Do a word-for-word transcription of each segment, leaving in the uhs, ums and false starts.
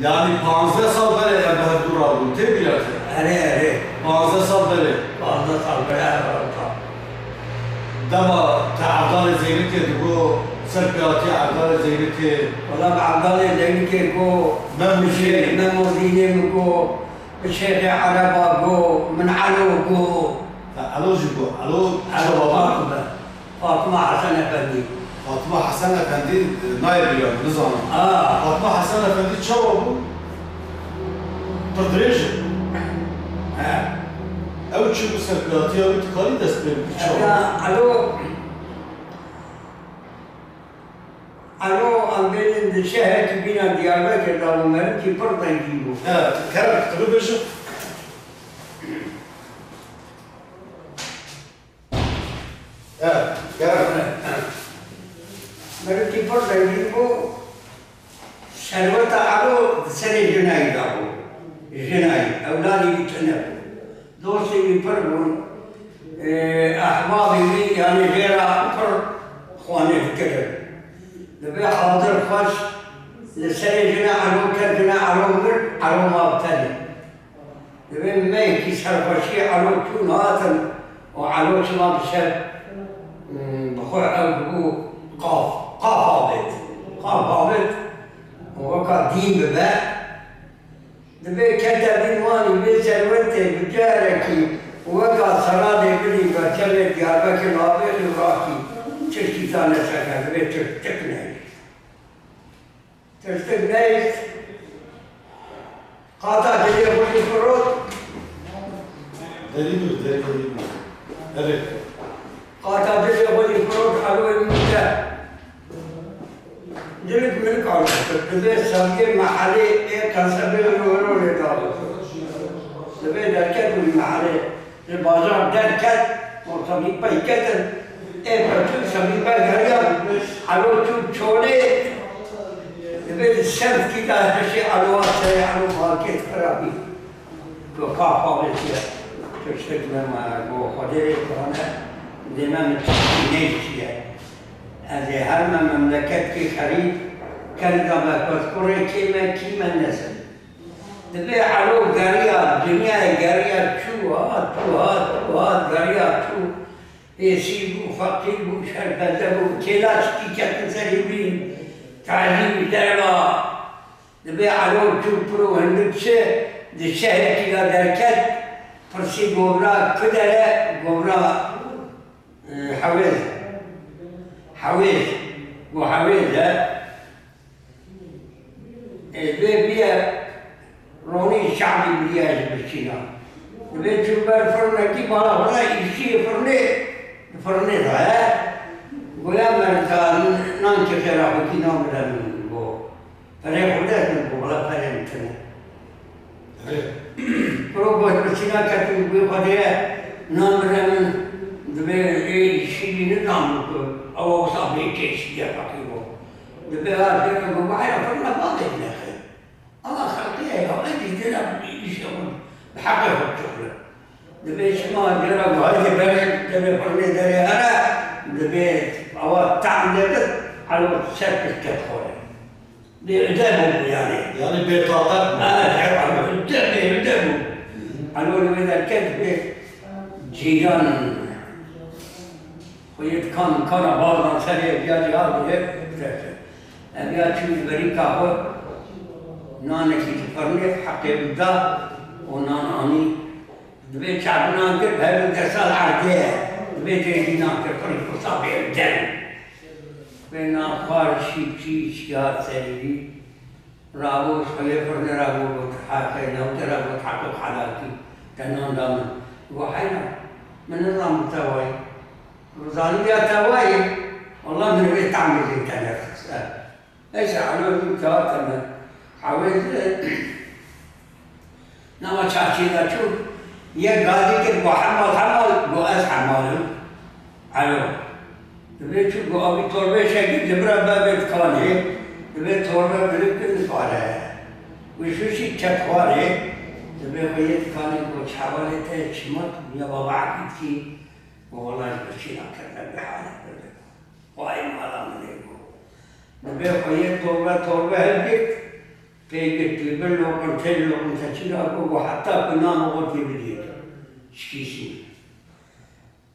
Yanî panzdeh sal berê em bi hevdû rabûn, tê bîra te? Erê, erê. Panzdeh sal berê. Panzdeh sal berê, erê, erê. Dema te Evdalê Zeynikê digot, ser pêhatiya Evdalê Zeynikê. Wela bi Evdalê Zeynikê got, Mem Mujê. Mem Mujînê min got, bi Şêxê Ereba got, min Elo got. Ha, Elo jî got. Elo Elo çawa bû? Fatima. Fatima Hesen Efendî. Fatima Hesen Efendî, e, nayê bîra min, nizanim. Ha. Fatima Hesen Efendî çawa bû? Pir dirêj e. He. Ew çi bû ser pêhatiya wî, tu karî dest pê bikî çawa bû? Ya, Elo, Elo em bêjin di şehekî bîna Diyarbekir de bû, merikî pir zengîn bû. He, kerem, tu bibêje. He, kerem. Merikî pir zengîn bû. Serweta Elo di serê jinayî de bû. Jinayî, ewladê wî tune bû. Dostê wî pir bûn. Ê, ehbabê wî, yanî jê re pir xwanê dikirin. Dibê hazir xweş li serê jina Elo ket, jina Elo mir, Elo ma bi tenê. Divê meyekî serxweşiyê Elo çûn hatin û Elo çima bi şev, hmm, bi xwe ew dibû qaf, qaf avêt. Qaf avêt û weka dîn bibe. Divê kete dîn wanî vê serwetê bi carekî weka seradê bidî berçavê Diyarbekir avêt û rakî çirkî ta neseke, divê çirk tik neyê. Tirtik neyt. Qata dilê xwe jî firot. Derî bû, derî, derî bû. Evet. Qata dilê xwe jî firot, Eloyê min te. Dilik milik anastir. Divê seviyê mehelê ê qesebê wiro wiro lê dalo. Divê derket wî mehelê. Li bajar derket, û Semî pey ketin. Ê Betûl Semî pey geriya, Elo çû çolê, divê li semkî de hişê Elo serê Elo balkê xirabî. Ku ka xwe vêtiye, tiştek nema, ku Xwedê rê kane, dê me min tiştî neyşiye. Ez ê her me memleketkê xerîb, kerda me ku ez kurê kê me, kî me nezim. Divê Elo geriya, dinyayê geriya, çû hat, çû hat, çû hat, geriya çû. Êsîr bû, feqîr bû, şerpeze bû, kêlaçikî ketin serê wî, tazî wî dereva. Divê Elo çû piro hindik çi, di şehekî de derket, pirsî govra ku dere, govra, e, Hewêz. Hewêz. Got Hewêz e. Ê, vê bîye ronî şe'bî biriya ji birçîna. Divê çû ber firnekî bala xwe de îşçiyê firnê, di firnê de ye. Goya merika nan kê xêra xwe kî namire min go. Perê xwe dest min go, wela perê min tune. Piro got, birçîna ketin, wê xwedê ye, namire min, divê ê şîrî nizanim ku ew wisa bê kêşî ye feqîr bû. Divê ha jê re got, "Wahya firna bavê nexe." Ama xelqê ye ya, ez jî dê re bi îşe xwe, bi heqê xwe çixule. Divê şima jê re got, "Haydi berê, divê firnê derê here, divê ewa tam lê bit, elo ser pişt ket xwe." Bêhûde bû yani. Yani bêtaqet bû. Ha, evet, bêhûde, bêhûde bû. Elo li wê derket bê cîran. Xwe yê dikan, dikana bazan serê ev ya cî ha bû, hep derket. Ev ya çû li berî ka xwe nanekî ji firnê heqê wî da û nan anî. Divê çavûnan kir, bi her du desta li erdê ye. Divê cêdînan kir, xurî xursa bê ev der. Divê nan xwar şî çî şiya serî. Rabû, xwelê firnê rabû, got, "Heqê newte ra got, heqê xelatî, te nan da min." Got, "Heyra, min nizan bi te wayî. Zanî ya te wayî, wela min wê tamê jê te nexiste." Neyse, Elo jî kewate me. Hewêz, e, Nama çarşiyê de çû, yek gazî kir, got, "Hemal, hemal," got, "Ez hemal im." Elo. Divê çû, got, "Abî torbê şekir, ji bira bebe dikanê." Divê torbe bilik kir li xwarê. Wî şûşî ket xwarê. Divê xwe yê dikanê, got, "Çavalê te çimat, ya baba Ebîdkî?" Got, "Wela ji birçîna kir, ne bi hale kir." Xwayê mala min ê got. Divê xwe yê torbe, torbe hilgirt. Pê girt, li bin loqintê, loqinteçî ra got, got, heta ku namê xwe tê bidî, şikîsî.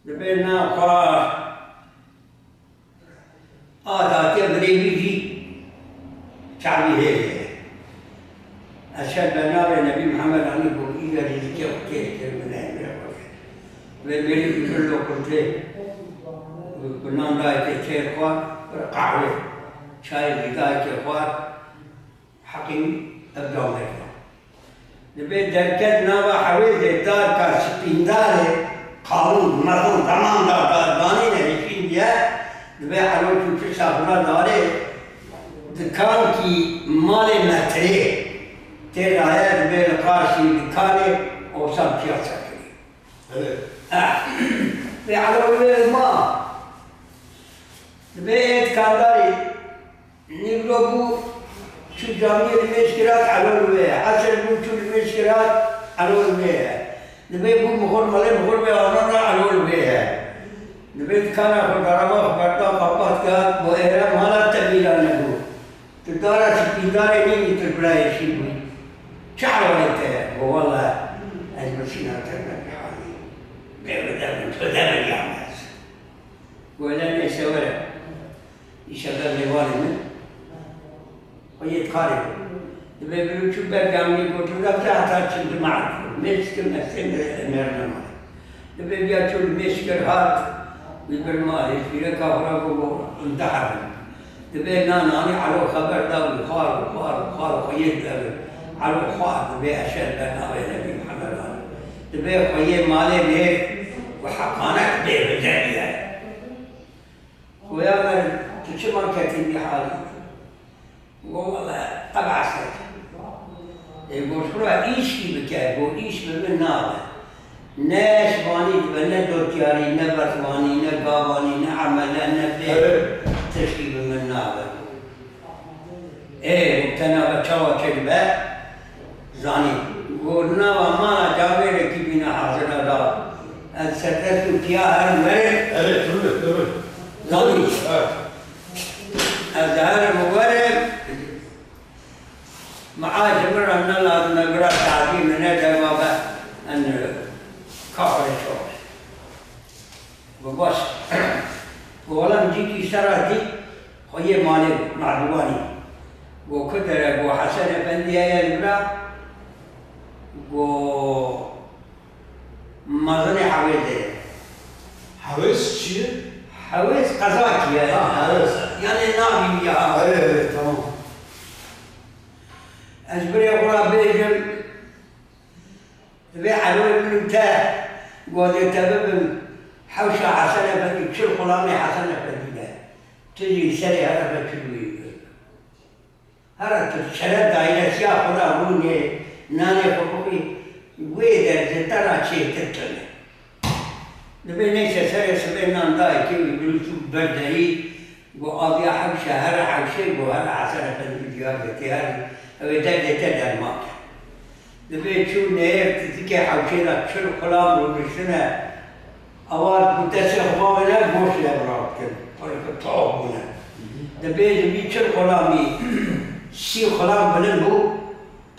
Dibê na xwe a datiye birê wî jî çavî hêlê. Eşer be navê Nebî Mihemed anî got, îca rîzikê xwe têr kir, min ê mirê xwe kir. Vê mêrî bi bir loqintê, bi nan dayê tê kêr xwar, bir qehwê, çayê jî dayê kê xwar. Heqî ev camêrd e. Dibê derket nava hewêzê darka spîndarê qalûn, mezin, zeman da dardanîne hişîn diye, dibê elo çû pişta xwe darê, dikankî malê metirê tê daye, dibê li qarşî dikanê osan piya çekirî. Evet. Eh. Vê elo wê ma. Dibê ê dikandarî Nîvro bû, çû camiyê li mêj kirat elo li wê ye. Esr bû, çû li mêj kirat elo li wê ye. Dibê bû mixur, malê mixur bê, anan ra elo li wê ye. Dibê dikana xwe daraba xwe berda, xwe pat gat, bo êre mala te bîra nebû. Tu dara spîndarê nînî, tu birayê şî bûyî. Çi hewalê te ye? Bo wele ez mirsîna te me bî halî. Bê bi devin, tu devin ya me. Wele neyse were. Îşev e mêvanê min. Xwe yê dikarê bû. Dibê bir û çû ber camiyê gotin da te heta çim di me'd bû. Mêj dikim ez tên de mêr nemane. Dibê biya çû li mêj kir hat, wî bir ma hêşbîreka xwe ra got, got, em dehebin. Dibê na nanî elo xeber da wî xwar û xwar û xwar û xwe yê dibê. Elo xwar dibê eşer ber navê Nebî Mihemed anî. Dibê xwe yê malê nêr û heqanet bê bi derî ye. Goya me tu çima ketî vî halî? Go wele qebehset. Ê go tu ra îşkî bike, go îş bi min nabe. Ne şivanî dibe, ne dotyarî, ne berxwanî, ne gavanî, ne emele, ne bê Evet. tişkî bi min nabe. Ê, got, te nabe çawa çêdibe? Zanî. Got, nava mala camêrekî bîne hazira da. Ez serdest û tiya herim werim. Evet, evet, evet. Zanî. Evet. Ez herim werim. Meaşê min re ne lazim e, bira tazî min e, dema be en kaxirê çawa. Go baş. Go wela min cîkî ser re dît, xweyê malê bû, Mehribanî. Go ku dere, go Hesen Efendî heye li vir a, go mezinê Hewêzê ye. Hewêz çi ye? Hewêz qezakî ye. Ha, Hewêz. Yanê navî wî ya. Erê, erê, tamam. Ez birê xwe ra bêjim, Divê eroyê min û te, go ez ê te bibim hewşa Hesen Efendî, çil xulamê Hesen Efendî de. Tu jî serê here ve çil wî. Here tu şeref daîresiya xwe de rûnê, nanê xwe bixwî, wê derdi te ra çêtir tune. Divê neyse serê sibê nan dayê kê wî, min û çû ber derî, Go aviya hewşe, here hewşê, go here Hesen Efendî diyar be, tê herî, ew ê derdê te derman ke. Divê çû nêr tizikê hewşê de çil xulam rûniştine, ewa bi destê xwe bavêne, goşt lê bi rav dikin. Parê xwe tov bûne. Divê li vî çil xulamî sî xulam bilind bû,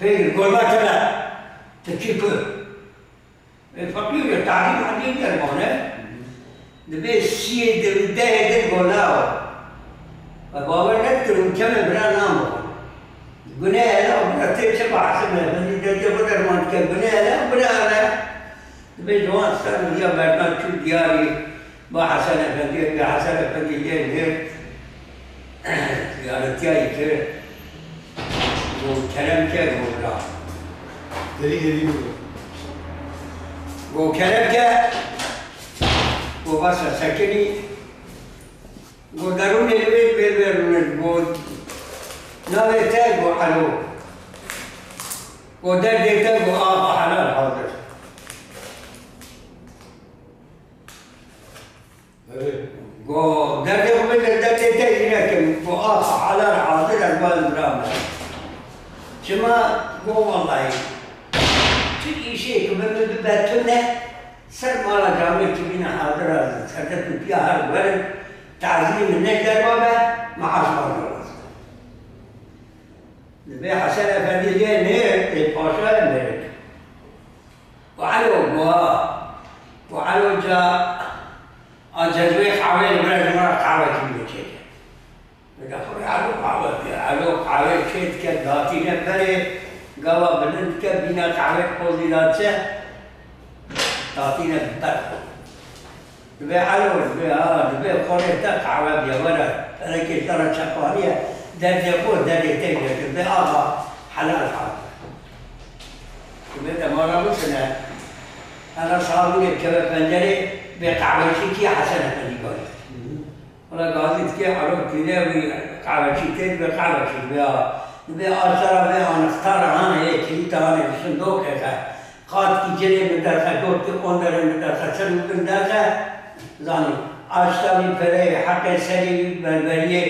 pê gul, Gulme kele, tu çi ku? Ê feqîr e, tahdî mahdî derman e. Divê siyê di dehê din golawa. Ve bawer nekirin, çemê bira namixin. Gune hele, bira tê çi bahsin e, bindî derdê xwe derman dike, gune hele, bira hele. Divê ciwan ser ya berdan çû diyarî. Ba Hesen Efendî, ya Hesen Efendî lê nêr, ziyaretiya yî kir. Go kerem ke, go bira. Derî derî bû. Go kerem ke, go basa sekinî. Go derûnê li wê bê bê rûnê. Go navê te, go Elo. Go derdê te, go axa helal hazir. Go derdê xwe bêje derdê te îne kim. Go axa helal hazir ez bal bira me. Çima? Go wellahî tu îşê ku bi min bibe tune, ser mala camêr çi bîne hazir ez serdest û piya her werin, tazî min ne derba be, meaş wan rast. Divê Hesen Efendî lê nê, ê paşa ye mêrik. Û Elo buha. Û Elo ca a cezwê qehwê li vir e, ji min re qehwekî bide çêke. Vêga xwe Elo qehwe diye. Elo qehwê çê dike, datîne berê, gava bilind dike, bîna qehwê pozî da çi? Datîne ber xwe. Divê Elo, divê, ha, divê xorê te qehwe diye, were, ferekê te re çeqaniye, derdê xwe, derdê te bide, divê axa helal hat. Divê te mala biçine, hela sabûnê bikeve pencerê, bê qehweçî kî Hesen Efendî bari. Wela gazî dike, Elo tîne wî qehweçî tê, divê qehweçî, divê a, divê a sera vê anixtara hane, yê kilîta hane, bi sindoqê xe. Qatkî cilê min derxe, gotkî qonderê min derxe, ser û bin derxe, zanî, aşta wî pereyê, heqê serê wî, berberiyê,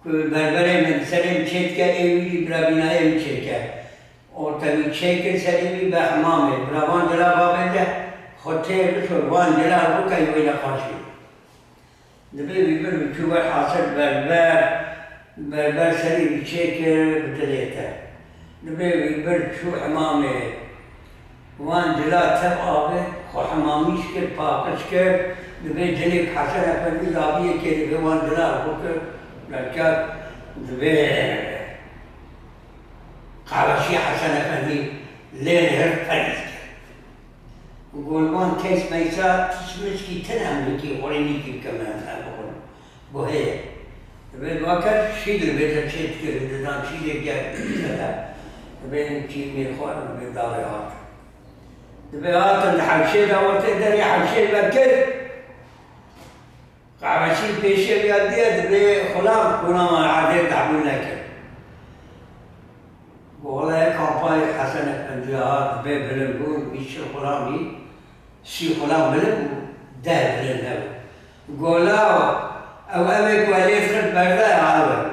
ku berberê min serê min çêdike, ê wî jî birabînayê min çêdike. Orte wî çêkir serê wî be hemamê, bira van dila babê de, xwe tê bişo, van dila bike wê neqaşî. Dibê wî bir bi çû wer hasil berber, berber serî wî çêkir bi dilê te. Dibê wî bir çû hemamê. Wan dila tev avêt, xwe hemamîş kir, paqij kir. Dibê cinê Hesen Efendî dabiyê kê dibê wan dila xwe kir, belke dibê qeweşî Hesen Efendî lê nihir perîz kir. Got, wan keys meysa tişmişkî tine em nikî xurînîkî bikim em, em bixwin. Got, heye. Divê vake şîr li vêca çê dikirin, didan şîrê germ, dibê çîmê xwe, dibê dawê hat. Dibê hatin di hewşê de, wextê derê hewşê vekir, Qehweçî pêşê wî ya diye, dibê xulam, xulam erdê qebûl nekir. Gola ye kampayê Hesen Efendî ya, dibê bilind bûn, bîst çil xulamî, sî xulam bilind bû, deh bilind hebû. Gola, ew evê ku elê dixist berda ya, ew hebû.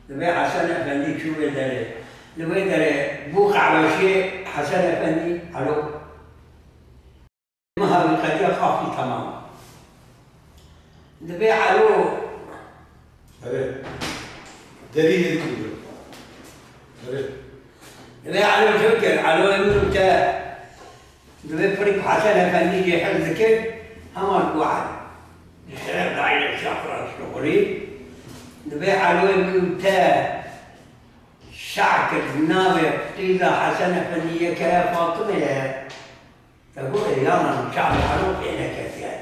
Dibê Hesen Efendî çû wê derê. Li wê derê bû qehweşiyê Hesen Efendî, alo. Meha wî qetiya xafî temam. Dibê Elo. Erê. Derî hêdî bû. Erê. Dibê Elo çi bikir? Elo min û te. Dibê pirî Hesen Efendî jê hil dikir. Hema ku ji şeref dayîne şaxira şixulî. Dibê Elo min û te şah kir navê qîza Hesen Efendî yeke Fatime ye. Te got, "Ê, yana min çavê Elo pê neketiye."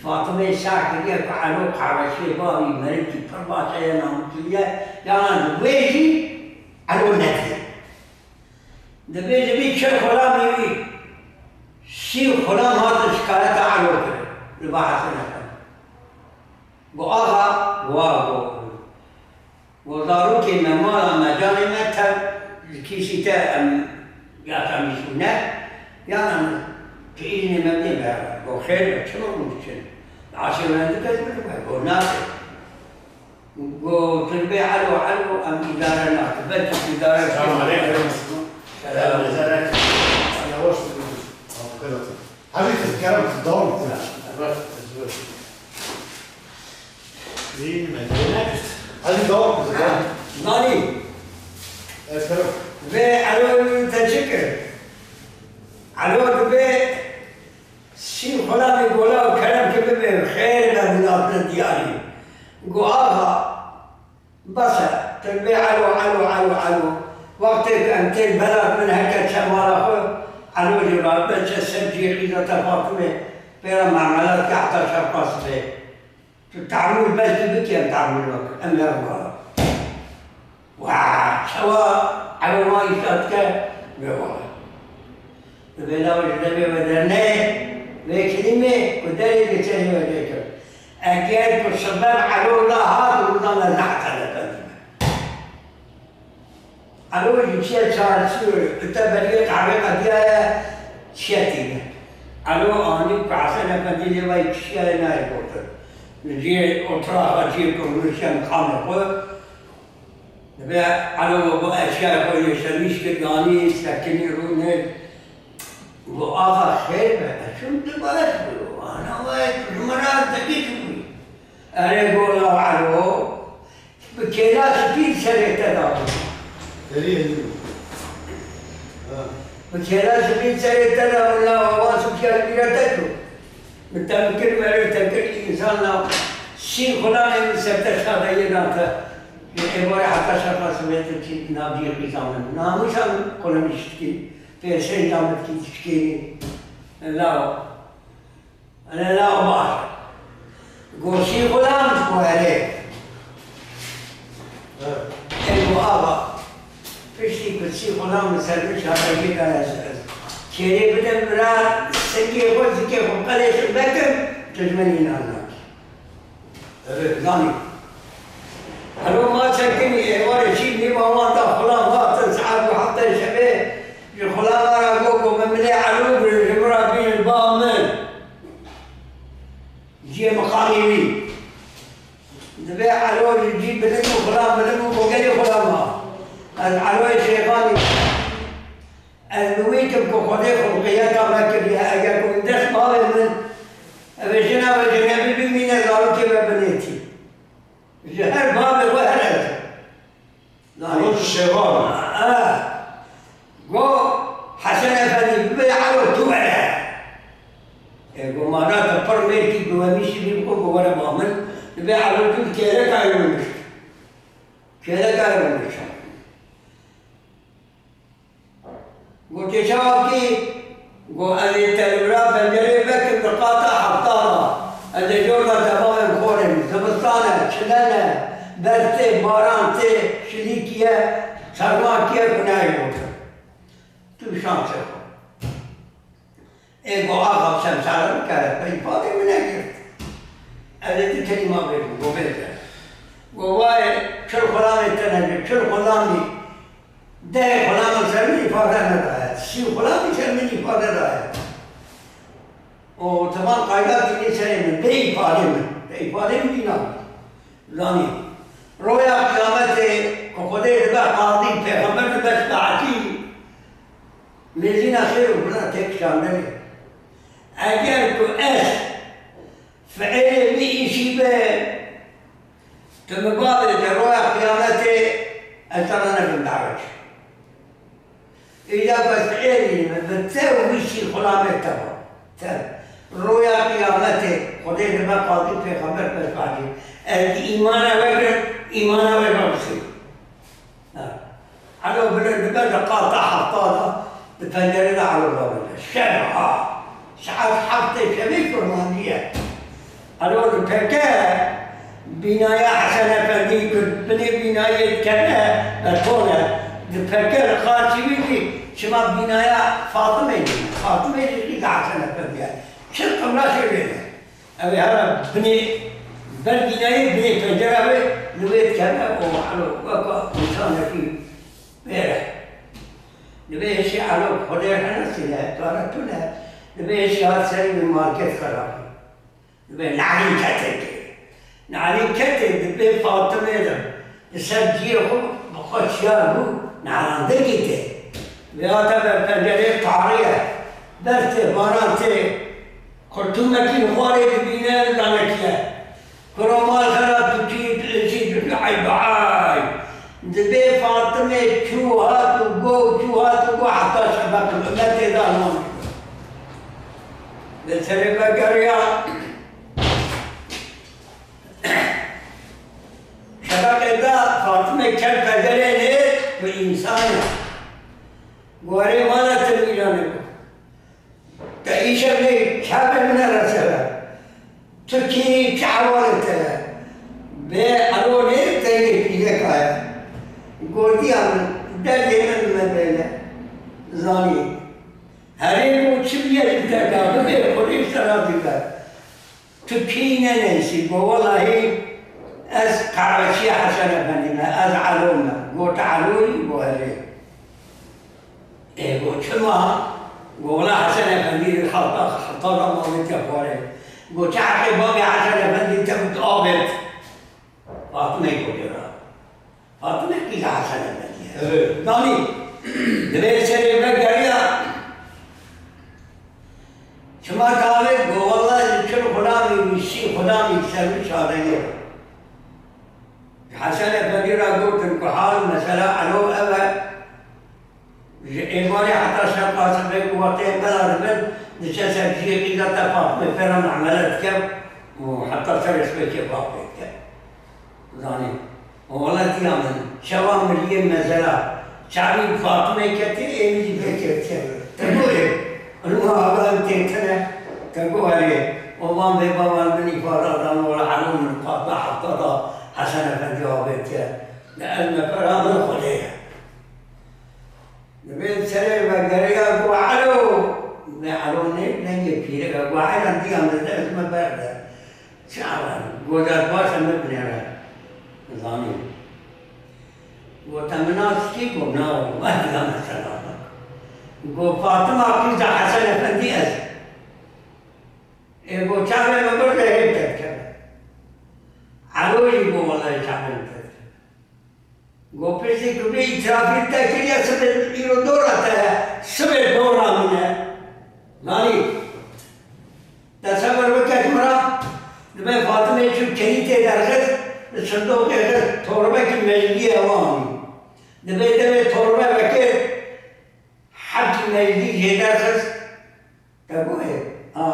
Fatimeyê şah kiriye ku Elo qehweşiyê bavî merikî pir baş e, ye namûsliye, yana ji wê jî Elo nediye. Dibê ji vî çil xulamê wî sî xulam hatin şikayeta Elo kirin li ba Hesen Efendî. Got, "Axa, wa got." Got, "Zarokê me, mala me, canê me tev li kîsî te em ya te mîsûne, yana tu îznê me bidê me." Got, "Xêr be, çima hûn diçin? Aşê me di kes bidin me." Got, "Nabe." Got, "Tu dibê Elo, Elo, em îdare nakin. Belkî tu îdare." Selam aleykum. Selam. Yavaş. Hadi kız, kerem kız, devam et. Hadi devam et, devam. Zanî. Evet, kerem. Vê Elo te çi kir? Elo dibê sî xulamê gola û kerem ki bibe, xêr be, hûn hatine diyarî. Got, "Axa, bes e, tu dibê Elo, Elo, Elo, Elo." Wextê ku em tên belat min heke çe mala xwe, Elo jî radbe çe ser cihê qîza te Fatime, pê re memela dike heta şerpa sibê. Tu tehmûl belkî bikî, em tehmûl nakin. Em herin mala. Wa, çawa Elo ma îşa dike, bê wala. Dibê law ji devê we derneyê, vê kilîmê ku derê li çerê we dê kir. Eger ku sebeb Elo da hat, û da me nehta lependî me. Elo jî çiye çarçî, tu te beriyê qehwê qediyaye, çiye tîne. Elo anî ku Hesen Efendî lê vay kişiyaye nayê gotin. Li cihê otura xwe, cihê ku rûniştiye miqamê xwe. Dibê Elo we bo eşyayê xwe yê şemîş kir, danî, sekinî, rûnê. Got, "Axa xêr be, ez çûm tu baş bû, ana we ji min re ez digiş bûyî." Erê gola Elo, Bi kêla spî serê te da. Serê hezî. Ha. Bi kêla spî serê te da, min la wan spîya li bîra te çû. Min te kir, merê te kir, însan la sî xulamê min ser te şadeyê da te. Êvarê heta şefa sibê tu çî navcî xîza min. Namûsa min xulamî şikî, pêşenca min dikî dişkî. La Ene la baş. Go sî xulam, go erê. Ê go ava. Piştî ku sî xulam li ser min şadegî da ez, ez kêrê bidim bira, singê xwe, zikê xwe qelêşim vekim, tu ji min înan nakî. Eve zanî. Elo ma çekinî, êvarê şî nîva wan da xulam hatin, saet bi heftê şevê ji xulama ra got, got, "Min milê Elo bire, ji min ra bînin ba min." Ciyê miqamê wî. Divê Elo ji cî bilind û xulam bilind û, got, "Gelê xulama. Ez Eloyê Şêxanî." Ez bi wî kim ku Xwedê xulqiyeta me kiriye, eger ku min dest bavê min, ev ê jina ve jinebî bimîne, zarokê me binêtî. Ji her bavê xwe her ez. Zanî? Ew ji Şêxan e. E. Go Hesen Efendî, bibê Elo tu were. E, go madem te pir mêrkî bi we mîşî bî, bixwe, go were ba min, dibê Elo tu di kêleka ye min. Kêleka ye min. Gotê, "Çawa bikî?" Go, "Ez ê te li vira pencerê vekim di qata hefta de. Ez ê jor de te bavêm xorê min. Zimistan e, çile ne, berf tê, baran tê, şilîkî ye, sermakî ye, ku nayê gotin. Tu şansê xwe." Ê go, "Axa, çend sala bikare, te îfadê min negirt." Ez ê tu kelîma bêjim, go, "Bêje." Go, "Wayê çil xulamê te ne, çil xulamî, dehê xulamê ser min îfade nedaye, sî xulamî ser min îfade daye." Û tevan qayda tînî serê min, bê îfadê min, bê îfadê min dîna min. Zanî, roya qiyametê ku Xwedê dibe qadî, pêxember dibe şefaetçî, mêzîna xêr û guna tê kişandinê. Eger ku ez fiilê vî îşî be, tu min bavêje, roya qiyametê ez te re nekim dawet. Îja bes êrî me bi te û wî sî xulamê te ba. Te roya qiyametê Xwedê dibe qadî, pêxember pêşbahçî. Ez îmana we girim, îmana we re bisî. Ha. Elo bilind dibe di qata hefta de, di pencerê de elo rabin. Şev ha. Saet heftê şevê kurmancî ye. Elo li peke bînaya Hesen Efendî ku binê bînayê dikeve beton e. Li peke li qarşî wî jî şima bînaya Fatimê dîne. Fatimê jî qîza Hesen Efendî ye. Çi qimra şêrê ne. Ew ê hera binê ber bînayê binê pencera wê li wê dikeve û elo weka însanekî wêre. Dibê hişî elo Xwedê re nesîne, tare tune. Dibê hişî hat serî min market xerabî. Dibê nalîn ketê kê. Nalîn ketê dibê Fatimê de li ser ciyê xwe bi xwe şiyar bû, nalandekî tê. Vê hate ber pencereyê tarî ye. Berf tê, baran tê. Xurtûmekî li xwarê dibîne, danekî ye. Kuro mal xera tu çî, tu çî, tu çî, ay be ay. Dibê Fatimê çû hat û go, çû hat û go heta şebeq, umetê da nan. Li serê vegeriya. Şebeqê da Fatimê ket pencerê nê, bi însan e. Gorê mala te mîranê ku. Te îşev lê çavê min e resere. Tu kî, çi hevalê te ye? Bê elo nê te yê pîreka ye. Gotiya min, derdê min me bêle. Zanî. Herê ku çi bîye ji te ka bibê, Xwedê ji te razî be. Tu kî ne neyşî, go welahî ez qehweçiya Hesen Efendî me, ez Elo me. Go tu Elo yî? Go erê. Ê, go çima? Go wela Hesen Efendî li heta, heta da mavêtiya xwarê. Go çi heqê bavê Hesen Efendî te bû tu avêt? Fatime gotê ra. Fatime qîza Hesen Efendî ye. Evet. Danî, divê serê me geriya. Çima tavêt? Go wela ji çil xulamî wî sî xulamî ser min şadeyê. Ji Hesen Efendî re gotin ku hal mesela elo ev e, ji êvarê heta şeqa sibê ku wextê em bela dibin, diçe ser cihê qîza te Fatmê pê re muamele dike û heta serê sibê kêfa pê dike. Zanî, o welatiya min, şewa miriyê mesela, çavî Fatmê ketê, êmî jî pê ketiye. Te goyê, û hava em têtine, te goyê, o van bê bawan min îfade dan, wela elo min qata heta da Hesen Efendî avêtiye. Li ez nefera min Xwedê ye. Li vê serê vegeriya ku elo, vê elo ne dengê pîrek e, ku ela diya min dest me berde. Çawa? Go dest baş e, min binêre. Zanî. Go te min nas kî? Go na, ez diya me selam. Go Fatima qîza Hesen Efendî ez. Ê go çavê min birde hê te dikeve. Elo jî go wele çavê min te dikeve. Go piştî ku vê îtirafî te kiriye, sibê îro dora te ye, sibê dora min e. Zanî, tesewir bike ji min re, dibê Fatimê çû kenîtê derxist, li sindoqê xist, torbekî mecliyê hewa anî. Dibê devê torbe vekir, hebkî meclî jê derxist, Te goyê? A,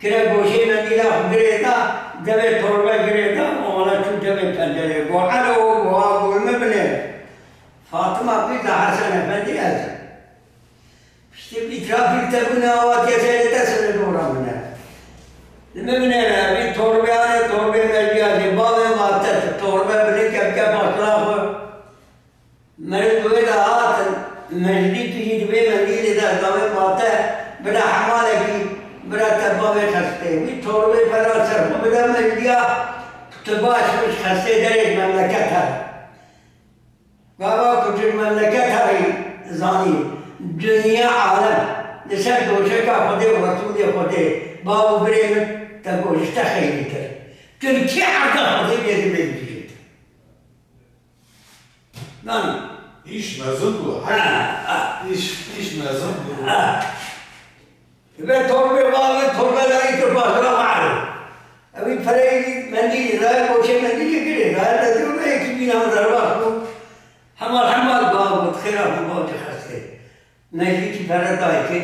kire goşê mendîla xwe girê da, devê torbe girê da, û wela çû devê pencerê. Go elo, go ha, go li min binêre. Fatima qîza Hesen Efendî ez im. Piştî îtirafî te bûne, awatiye serê te sibê dora min e. Li min binêre, vî torbeyane, torbê mecliya jê. Bavê ma te, tu torbe binê, kevke paştira xwe. Meriv wê de hatin, meclî tu jî di vê mendîlê de, ez dawê ma te bide hemalekî, bide te bavê xestê. Wî torbê pera ser xwe bide mecliya, tu baş bî ji xestê derê ji memleket here. Gava ku tu ji memleket herî, zanî, dinya alem li ser doşeka Xwedê û Resûlê Xwedê, bav û birê min, te got ji te xeyrîtir. Tirkî erda Xwedê bê dibê dibêjit. Nanî. Îş mezin bû, Ha, ha. Îş, îş mezin bû. Ha. Ve torbê bavê, torbe dayî kir paşra mare. Ew pereyî mendîlî daye, goşê mendîlî girê, daye de diyor, "Ey ki bîna min derbas bû." Hemal hemal bavê got, "Xêra bû, bavê xestê." Meclîkî pere dayî kê.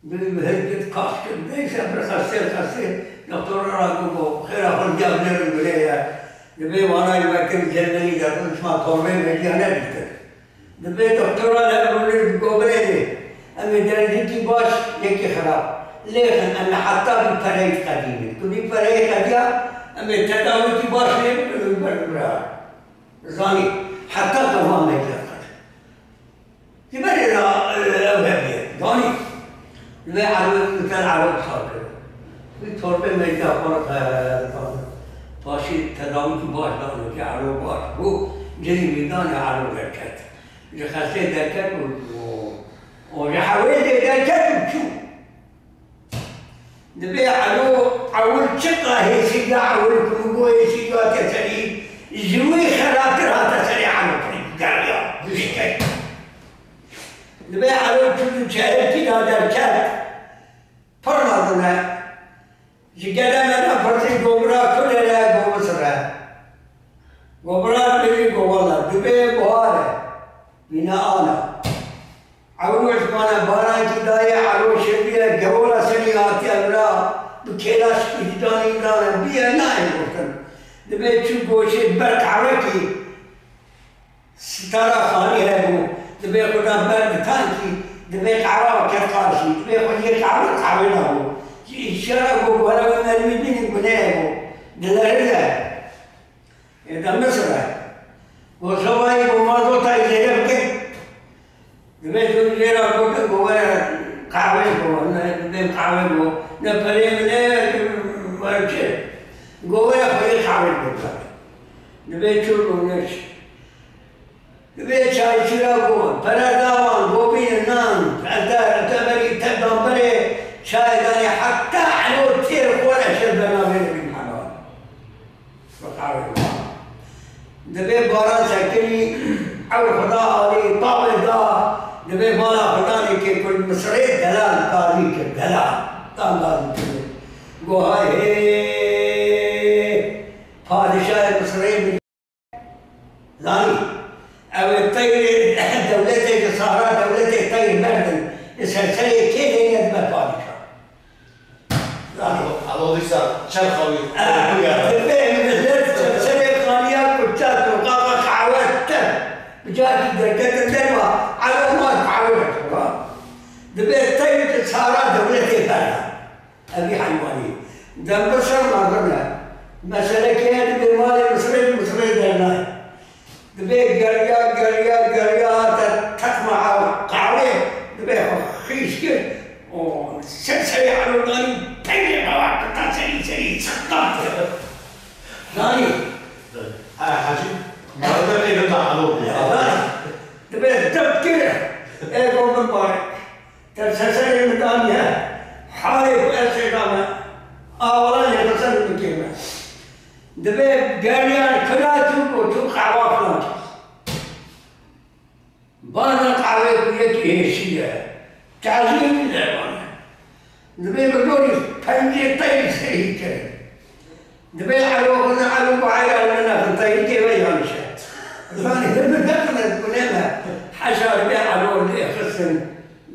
Bi, bi hêgit kaş kir, neyse, bir xestê, xestê, doktora ra got, got, "Xêra xwe diya binêrin gulê ye." Dibê wanayî vekin Cermenî de, got, "Çima torbeyê mecliya nedîtin?" Dibê doktora li hev rûnê, digot, "Birênê, em ê dergîkî baş, yekî xirab. Lêxin, em ê heta vî pereyî qedînin. Ku vî pereyê qediya, em ê tedawîkî baş lê bikin, em ber bira." Zanî, heta qewa mecliya qedîn. Ji berê re, e, ew hebûye. Zanî, li vê erê min tel erê sar kir. Wî torbê mecliya xwe re xeyal dikir. Paşê tedawîkî baş dano, kê erê baş bû, cinî wî danê erê derket. Ji xestê derket û, û, û ji hewêjê derket û çû. Dibê elo ewil çiqa hêsî ya ewil ku min got hêsî ya te serî, ji wî xerabtir hate serê elo kirî geriya, dişkek. Dibê elo çû di çehekî de derket, pir mezin e. Ji gede me re pirsî, go bira tu lê re, go Misir e. Go bira tu lê, go wela, dibê buhar e. Mîna ana. Ewro ji me re barankî daye, ero şeviye, gewora serî hatiye vira, bi kêlaşkî ji danî vira re bîye, nayê gotin. Dibê çû goşê ber qehwekî, sitara xanî hebû, dibê xwe da ber bi tankî, dibê qehwa ket qarşî, dibê xwe yê qehwe, qehwê da bû. Ji îşara ku were wî mermî bînin gunehê bû, dilerize. Ê de Misir e. Go sewayî go mazota zêde bike. Dibê tu jê re gotin go were qehwê go, ne, dibê qehwê go, ne perê min e, were çi? Go were xwedê qehwê go. Dibê çû go neş. Dibê çayçîra go, pere da wan, go bînin nan, ez te, ez te berî te dan berê, çayê danê, heta elo têr xwe re şer bernavê dibîn hema. Dibê baran sekinî, ew xwe da alî, tavê da, dibê bala xwe danê kê ku li Misirê delal gazî kir, delal. Dan gazî kir. Go hay hê, padîşahê Misirê min Zanî, ew ê teyrê dewletê ji sahra dewletê teyr berdin, li ser serê kê têne dibe padîşah. Zanî. Alo dîsa çerxa wî. Dibe millet ser serê xaniya kuçat û qaqa qehwe te. Bi carkî derketin derva, elo ma qehwe dixwara. Dibe teyr ji sahra dewletê berda. Evî heywanî. Dem bir ser mezin e. Meselekê ye dibê malê Misrê, Misrê dernayê. Dibê geriya, geriya, geriya hate texma ew qehwê, dibê xwe xîş kir û ser serê Elo danî, pengê xwe wexta serî serî sixtan kir. Zanî? He, Hecî, merdemê li da Elo bû. Zanî? Dibê dep kir, ê go min barek. Te seserê min daniye, halê ku ez şêda me, awalan yê xistin min kê me. Dibê geriyan kira çû ku çû qehwa filan kes. Bana qehwê ku yekî hêşî ye, tazî min dermane. Dibê bi dorî pencê teyr serî kirin. Dibê Elo xwe ne Elo ku heyra li min nexin, teyîkê ve yanî şe. Zanî, li min nexine, ku ne me. Heşa dibê Elo lê xistin,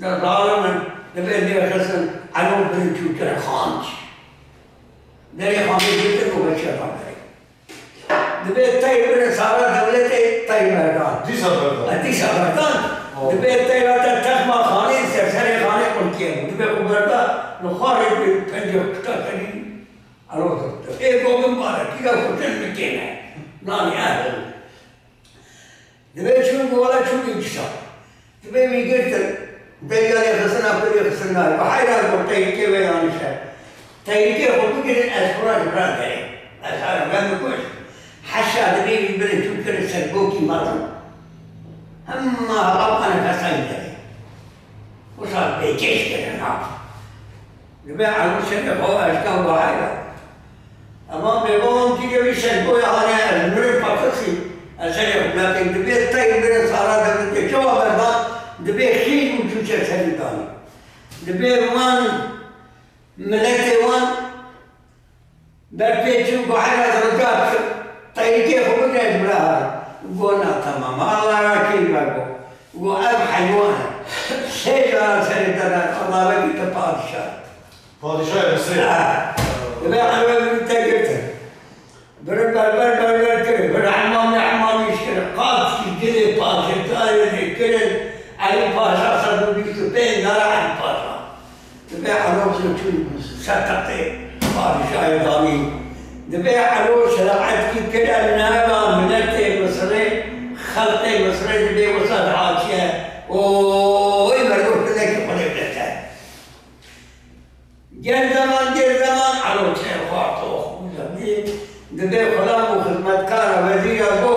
de zalim in, dibê lê xistin, Elo birin çû kire xanç. Derê xanê girtin û veşiya xanberê. Dibê teyr birin sara dewletê teyr berdan. Dîsa berdan. E, dîsa berdan. Oh. Dibê teyra te texma xanê, ser serê xanê qulkiyê bû. Dibê xwe berda, li xwarê dibê pencê kuta serî. Alo, ê go min bare, tîga xurtin min kêne. Nanî, eh. Dibê çûn gola çûn îkişa. Dibê wî girtin. Deyya lê xistina kulê xistin nayê. Bi heyran got, tehlîkê ve yanlış e. Tehlîkê xwe bigirin, ez xwe ji bira derê. Ez herim, ben bikuş. Heşa dibê wî birin çû kirin ser gokî mezin. Hema hava bane fesayî derê. Wisa pêkêş kirin ha. Dibê Elo serê xwe eşka wahaya. Ema bêbawan tîrê wî şeşboya hane ez mirim paqisî, ez serê xwe nakin. Dibê tey mirin sara devletê çawa berdan, dibê xîr û çû çek serî danî. Dibê wan miletê wan Ber pê çû, go heyra zirca, teyrikê xwe bigire ji bira. Go na, temam. Allah ra kêr be, go. Go ev heywan e. Sê cara serê te de, Allah wekî te padîşah. Padîşahê Misirê. Ha. Dibe ew ê min te girtin. Biri berber berber kirin, biri hemamê hemamî kirin. Qat jî dilê paşê tayê lê kirin. Elî Paşa sed û bîst û pênc gere Elî Paşa. Dibê Elo çû ser textê padîşahê danî. Dibê Elo şeraetkî kir, ev nava miletê Misirê, xelqê Misirê dibê wisa dihaçiye. Oy, mergo hinekî xwe lê bide. Gel zeman, gel zeman, Elo çê xwe tox bû zemîn. Dibê xulam û xizmetkara wezîra go,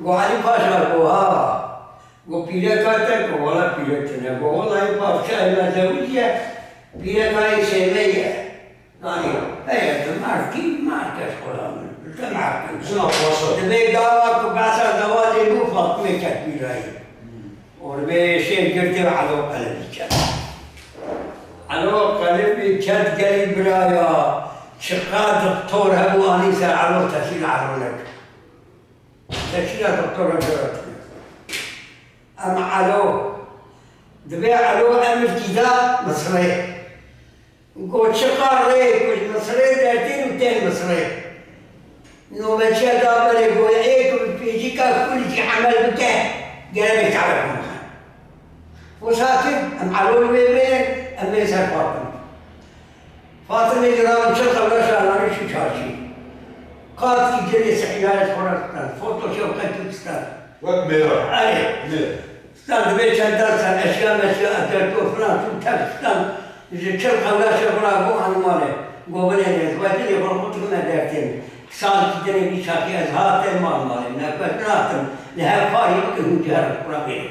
go Elî Paşa go ha. Go pîreka te? Go wela pîrek tune. Go wela yê padşahê me zewiciye, pîreka yê sêvê ye. Zanî, heye tu merdkî, merdke ji xwe re min. Li te merdkin. Jina paşa. Dibê gava ku behsa zewacê bû, Fatmê ket bîrayî. Û dibê şêr girtê û Elo qelibî ket. Elo qelibî ket gelî biraya, çiqas doktor hebû anî ser Elo, teşîl Elo nekir. Teşîla doktora Celalettin. Em Elo. Dibê Elo emir kî da Misirê. Go çiqa rê ku ji Misirê dertên û tên Misirê. Nobeçiya da berê, go ê ku bi pêcîka kulkî emel bike, gere bê çarekan bixin. Wisa kir, em Elo li wê bê, em bê ser Fatim. Fatimê ji ran çil qewla şaranî çû çarşî. Qatkî cilê sihînayet xwe re stan, foto şewqetî stan. Wek mêra. Erê. Mêra. Stan dibê çend dersen, eşya meşya, eterto filan çû tev stan. Ji çil qewla şevra bû hanimale. Go binêre, ez we dilê xwe xwe dixime dertên. Salkî dinê wî çaxî ez hatê mal malê. Nefes natim. Li hev parî bikin hûn cihar xwe re bêrin.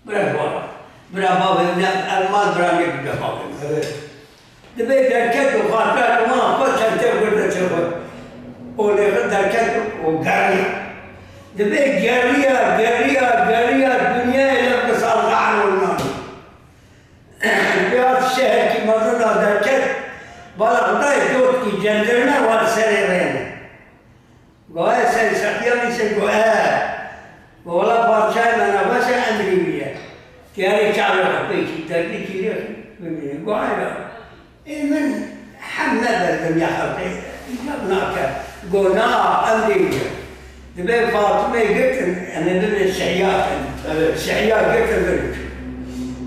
Bira ji wan re. Bira bavê min, ev mal bira nêbû bavê min. Evet. Dibê derket û xatira ji wan xwe çentê xwe de çê xwe. Û lêxin derket û geriya. Dibê geriya, geriya, geriya, dinyayê lev bi salga Elo nan. Dibê hat şeherkî mezin da derket, bala Xwedayê dotkî cendirme war serê rê ne. Go e, ser seqiya min ser go e. Yarê çavê xwe pêkî derdikî lê bimîne. Go heyra. Ê min hem me berdim ya xelqê. Îcab nake. Go na, em dê bînin. Dibe Fatime girtin, em ê bibin Sihya kin. Evet. Sihya girtin birin çûn.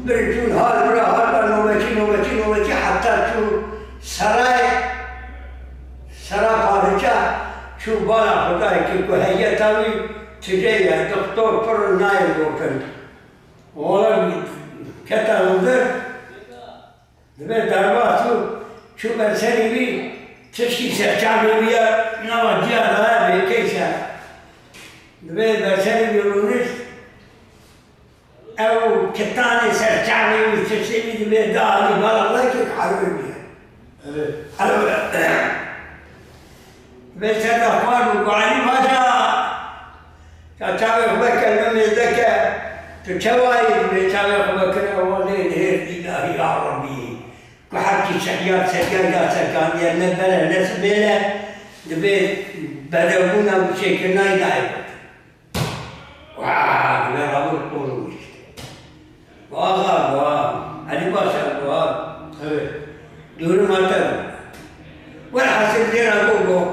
Birin çûn hal bira hal bira nobetî, nobetî, nobetî heta çû serayê, sera padîşah çû bala Xwedayê ki ku heyeta wî tije ye, doktor pir nayê gotin. Wala kete hundir, dibe derbas û çû ber serî wî, tişkî serçavê wî ya nava ciya daye bê keyse. Dibe ber serî wî rûnişt, ew kitanê serçavê wî, tiştê wî dibe da alî bala wekî harû bîye. Evet. Alo. Vê ser de xwar bû ku Elî Paşa, ka çavê xwe vekir min mêzeke, tu çawa yî? Vê çavê xwe vekir, ewa lê nêr îlahî ya Rebî. Ku hepkî şehyar seryar ya sekandiye, ne bere ne sibêle, dibê bedewbûna û çêkirina wî nayê gotin. Wa, dibe rabû qûr û wîşt. Wa, wa, Elî Paşa, wa. Evet. Dûrim hate. Welhasil jê re got, got,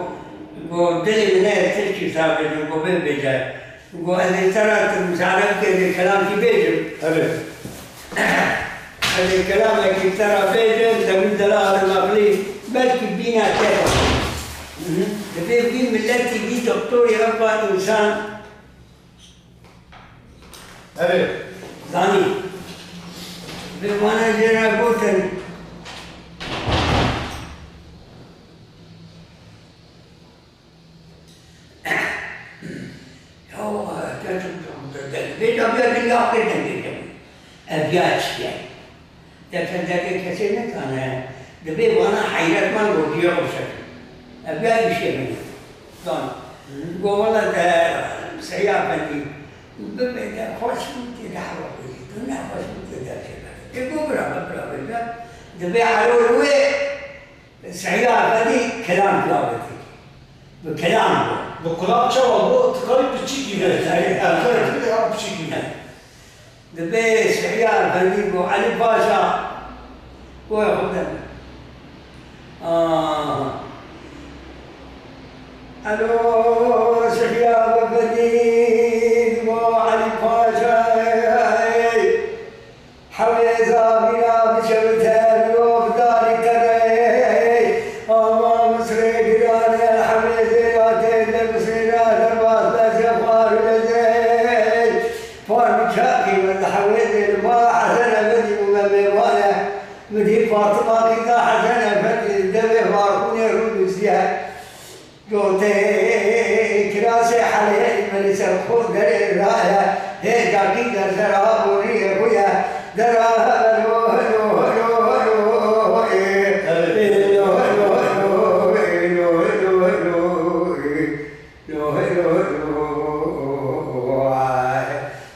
got, dilê min neyê tiştî wisa bêjim, got, bê bêje. Got, ez ê te re tu misade bike, ez ê kelamkî bêjim. Evet. Ez ê kelamekî te re bêjim, te min delal aqilî, belkî bîna te. Hı hı. Divê vî miletî, vî doktorî, ev va însan Evet. Zanî. Bi wana jê re gotin. Ya, te çi, te, te, vê de bê, bê ya xwe de bê de. Ev ya çi ye? Te fendeke kesê nezane, dibê wana heyretman gotiye Rewşet. Ev ya îşê min e. Zan. Go wela te Seyî Efendî, bibê te xweş min tê de hewa xwezî, tu ne xweş min tê de çêbe. Ê go bira me, bira me, bira. Dibê erol wê Seyî Efendî kelam kilavê tê. Bi kelam go. Bi kulak çawa go, tu karî piçîkî be. Evet, evet. Ev karî tu ya piçîkî be. Dibê Sihya Efendî got, Elî Paşa, goya xwe de. Aha. Elo, Sihya Efendî got, Elî Paşa, hewêza bîra biçe bi te, mirov darî te re. Ama Misrê giran e, hewêzê ra tê de Misrê ra derbas be, zexwar be zey. Par min çaxî min li hewêzê li mala Hesen Efendî bûme mêvan e. Min dî Fatima qîza Hesen Efendî li devê Farxûnê rû dûsiye. Gotê kirasê helê min li ser xwe derê raye. Hê caqî der sera boriyê xwe ye. Dera helo, helo, helo, helo, ê. Helo, helo, helo, helo, helo, helo, ê. Lo, lo, lo,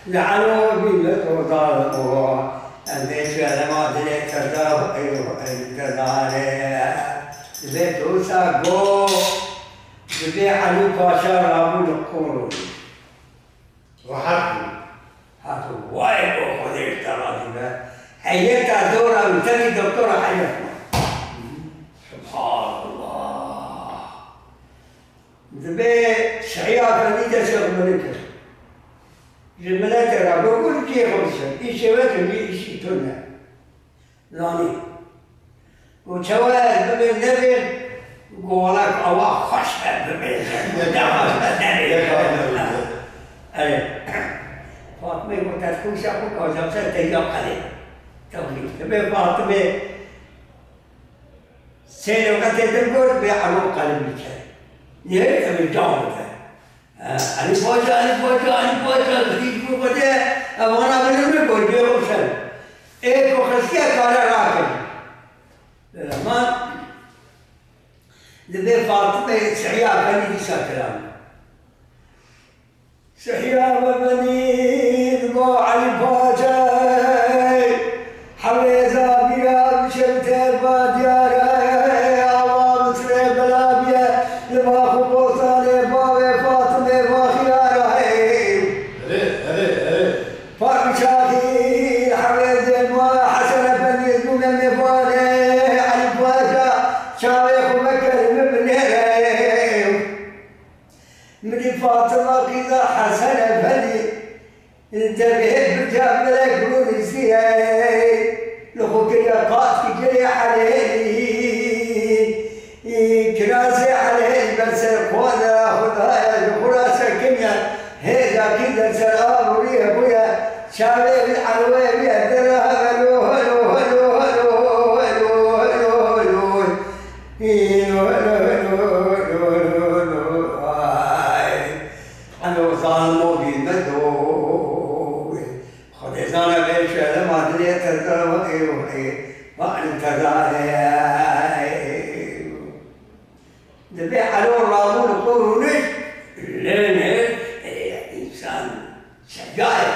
li elo bî me to dal o. Em bê çerema dilê te da, ey, ey, te dare. Vê dosa go, dibê Elî Paşa rabû li qûr. Rahat bû. Hato, vay go, Xwedê ji te razî be. Heyeta dora min, te bî doktora heyet me. Subhanallah. Dibê Sihya Efendî destê xwe min kir. Ji miletê re got, got, cihê xwe bişer. Îşê we tune, îşî tune. Zanî. Got, çawa ez bibêm nebêm? Got, wela ku ewa xweş be bibêje. Got, ne xweş be nebêje. Erê. Fatime got, te xweşa xwe kazam ser te ya qelê. Tevlî. Dibê Fatime Sê lewqetê din got, bê elo qelim bike. Nê, ev ê can bide. E, Elî Paşa, Elî Paşa, Elî Paşa, dî ku xwedê, e, vana binin min got, bê Rewşen. Ê ku xistiye kare rakin. E, ma dibê Fatime Sihya Efendî dîsa kiram. Sihya Efendî go Elî Paşay, hewêza bîra biçe bi te ba diyar e, awa Misrê bela biye, li va xwe bostanê bavê Fatimê va xiyar e. Erê, erê, erê. Padîşahî Devê birca melek rûniştiye, li xwe kiriye qat ki gelê Elê, kirasê Elê ber ser xwe de Xwedaya ji xwe re sekiniye, hêja kî der ser aboriyê xwe ye, çavê wî elwê wî ye, dere helo, helo, helo, helo, helo, helo, helo, helo, helo, helo, helo, helo, ay. Elo zalimo bî me do. Xwedê zane vê şerema dilê te zane wexê wexê. Ba'ni te zane. Dibê elo rabû li xwe rûnişt. Lê ne, ê, însan seca ye.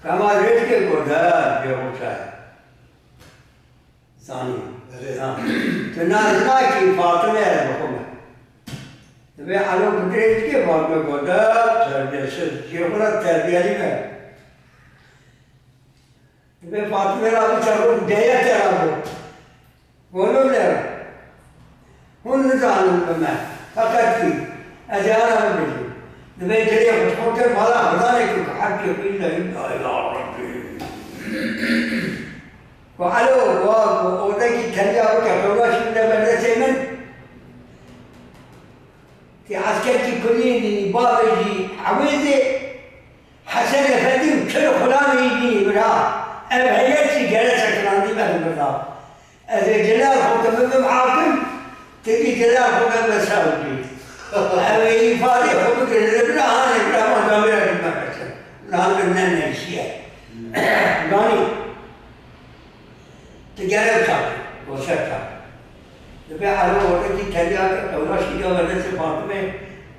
Kema rêşkê goda bê xwe çaye. Zanî. Erê. Ha. Tu na, nakî Fatime ye bi xwe me. Divê Elo bi dirêjikê Fatime got, "De terbiyesiz, cihê xwe re terbiyelî be." Divê Fatime ra biçe rû, deye te ra bû. Oğlum ne? Hûn nizanin bi me. Feqet kî ez ê ana bibêjim. Divê dilê xwe xwe kir mala Xwedanê ku heqê xwe îlla îlla ya Rebbî. Ku elo, wa ku odekî teliya bike, qewla şî bide ber destê min. Tê eskerkî kulî bînî, bavê jî Ewêzê, Hesen Efendî û çil xulamê yî bînî bira. Ev heyet jî gere sekinandî me li birda. Ez ê cilal xwe ke bibim hakim, tu jî cilal xwe ke be sewkî. Ew ê îfadê xwe bigire li bira, hanê bira, ma camêra jî me kesin. Lan bi ne neyşiye. Ganî. Tu gere çak, go ser çak. Dibê Elo odekî teliya ke qewla şîya ve destê Fatime,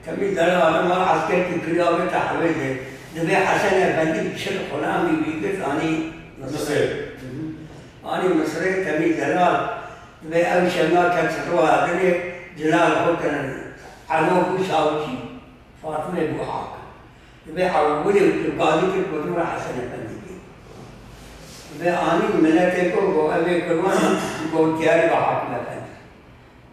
temî zere alema eskerkî kiriya ve te Ewêzê. Dibê Hesen Efendî çil xulamî wî girt anî Misirê. Misirê. Anî Misirê temî zere al. Dibê ew şema ket çitwa dinê cilal xwe kirin. Elo bû sawkî. Fatime bû hakim. Dibê ewilê û tu gazî kir ku tu re Hesen Efendî bî. Dibê anî miletê ku go ev ê kurwan go diyarî be Hakim Efendî.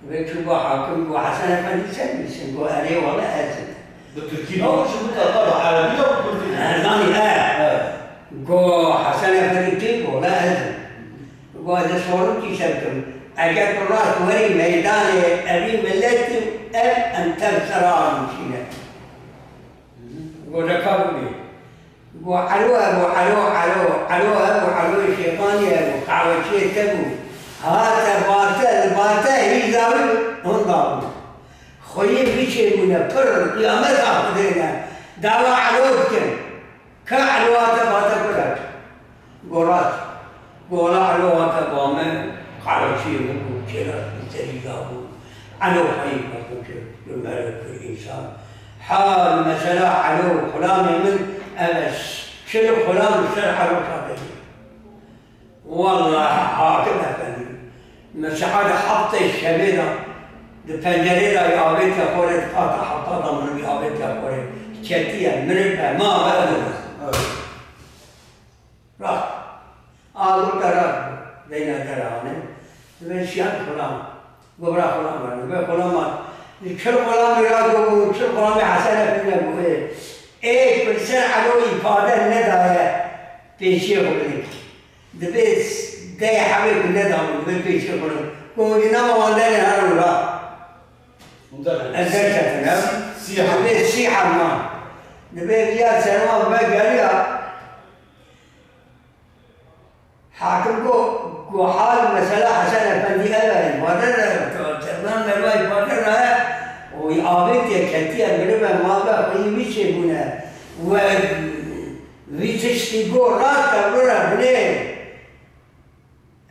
Dibê çû go hakim go Hesen Efendî sen misin? Go erê wele ez im. Bi tirkî ne, ji min te bi erebî ya bi kurdî? Erzanî e. He. Go Hesen Efendî kî? Go wele ez im. Go ez ê sorûkî ser bikim. Eger tu rast werî meydanê evî miletî ev em tev sera nişîne. Go reka bibê. Go elo e, go elo, elo, elo e, go eloyê şêtanî ye, go qehweçiyê te bû. Hate bate, li bate hîza wî hunda bû. Xweyê vî çêbûne, pir, qiyameta Xwedê ne. Dawa elo dikin. Ka elo hate bate kure. Go rast. Go wela elo hate ba me, qehweçiyê min bû, kêra min serî da bû. Elo xweyî xwe kir, bi me re kir însan. Hal mesela elo xulamê min, ev e çil xulam li ser elo çaxê. Welleh Hakim Efendî, min saet heftê şevê de di pencerê de avêtiye xwe rê, di qata hefta de min avêtiye xwe rê. Ketiye, miribe, ma be. Evet. Rast. A gote rast bû. Deyna dera anê. Dibê şiyan xulam. Go bira xulam bira. Dibê xulam a. Çil xulamî ra go bû, çil xulamî Hesen Efendî bû. Ê, ê ku li ser elo îfade nedaye pêşiyê xwe bidê. Dibê s-, deh hevê ku nedabû, dibê pêşiyê xwe. Go hûn ê nama wan derê herin ra. Hûn derê. Ez derketim ya. Sî, sî heb. Dibê sî heb man. Dibê viya serma bibe geriya. Hakim got, got hal mesela Hesen Efendî ev e, îfade re, çerdan merva îfade re, û avêtiye ketiye miribe ma be xweyî wî çêbûne. We vî tiştî got rast e, bira binê.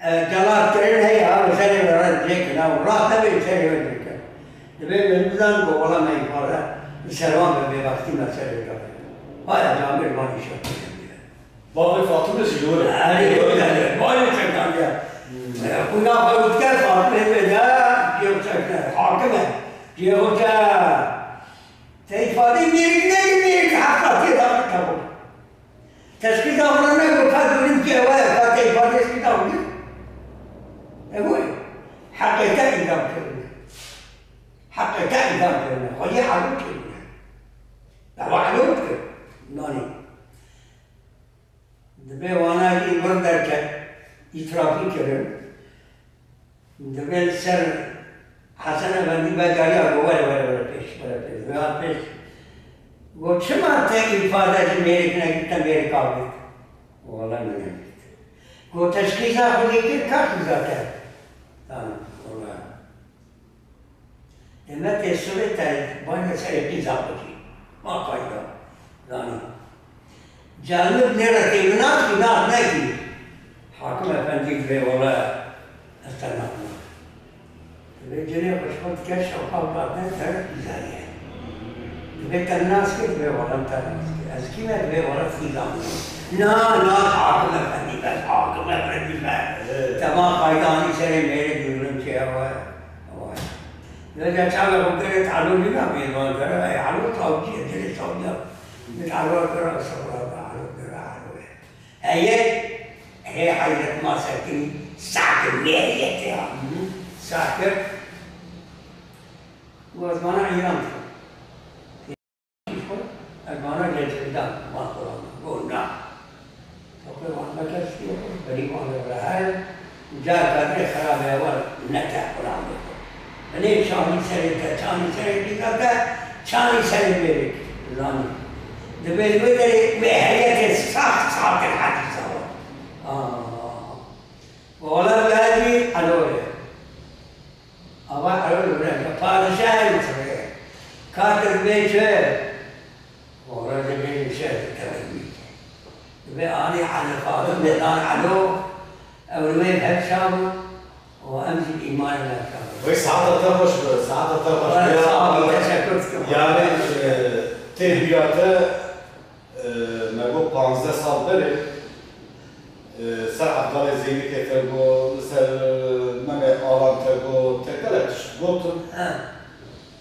E, celatkirin heye, ha, serê we re cêkin, ha, rast nebe serê we cêkin. Dibê min bizan got wela me îfade, li ser wan be bêbextî me serê we. Haya camêr van îşe. Bavê Fatime jî li wir e. Erê, erê, erê. Bavê çekan ya. Hmm. E, xwîna xwe û dike Fatime bê de, cihê xwe çekine. Hakim e. Cihê xwe çe. Te îfadeyê mêrik nedî, mêrik heqatiyê da te xwe. Tespîta xwe ne got, ka dûrî bike we, ka te îfadeyê tespîta xwe kir. E, wê. Heqê te îdam kirine. Heqê te îdam kirine. Xwediyê elo kirine. Dawa elo kir. Nanî. Divê wana jî wir derket, îtirafî kirin. Divê li ser Hesen Efendî vedariya ku were, were, were pêş, were pêş, were pêş. Got, "Çima te îfade ji mêrik negirî, te mêrik avêt?" Wala min negirît. Got, "Teşxîsa xwe lê kir, ka xîza te?" Zanî, wala. Demetê sibê te bane serê qîza xwe jî. Ma qayda. Zanî. Canib nêre têminas û nas nekî. Hakim Efendî divê wala ez te naxwe. Divê cinê xwe ji xwe dike şewqa û dadne ser qîza ye. Divê te nas kir, divê wala te nas kir. Ez kî me divê wala qîza min. Na, na, Hakim Efendî be, Hakim Efendî be. Te ma qayda anî serê mêrê dûrin çêya we. Vay. Vêca çavê xwe gerê Alo lîna mêvan kere, ey Alo savcî ye, dilê savciya. Min Alo kira, sabra be, Alo kira, Alo ye. Heye, hê heyret ma sekinî, sakir, mêriyete ya. Sakir. Û ez vana Îran dikim. Ez vana Cecirîdan, van Quran, go na. Toqê wan meke şiyo, berî wan re here, car kadrê xerabe war neke Quran biko. Binê çanî serê te, çanî serê dîka te, çanî serê mêrê zanî. Dibê wê derê wê heyetê sax saxtir hedîsa war. Aa. Ola verî alore. Ava ew li vir e, padişahê Misirê ye. Katir bê çi? Ora dibê şer tevehî. Dibê anî Elî Fatim bê dan Elo, ew li wê hev çav û em jî bi îmanê me çav. Wê saeta te xweş be, saeta te xweş be. Wala sağ ol, teşekkür dikim. Yani, e, têbiya te Ee, me got panzdeh sal berê, e, ser Evdalê Zeynikê te got, li ser, e, Memê Alan te got, te gelek tişt gotin. He.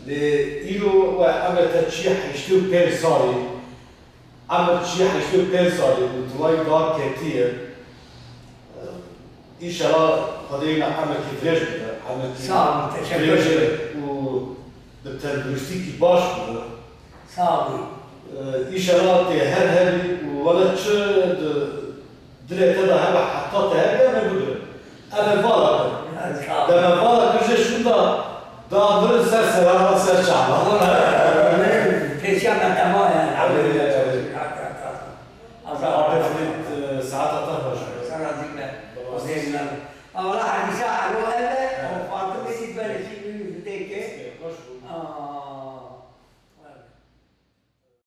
Lê îro we emir te çiye heştê û pênc salî, emir çiye heştê û pênc salî û di wayî dar ketiye. Înşela Xwedê wîna emrkî dirêj bide, emrkî Sağ olun, teşekkür dirêj ederim. Û bi tenduristîkî baş bide. Sağ olun. Ee, înşela tê her hebî û wele çi di dilê te de hebe heta te hebe em ê bigirin. Em ê vala kirin. Sağ olun. Deme vala kir jê şûnda da birin ser sera, ser çava. Pêşiya me tema yani. Elhamdülillah. Azad. Saeta te xweş be. Ser razî be. Xwedê bi me be. Wala hedîsa elo ele.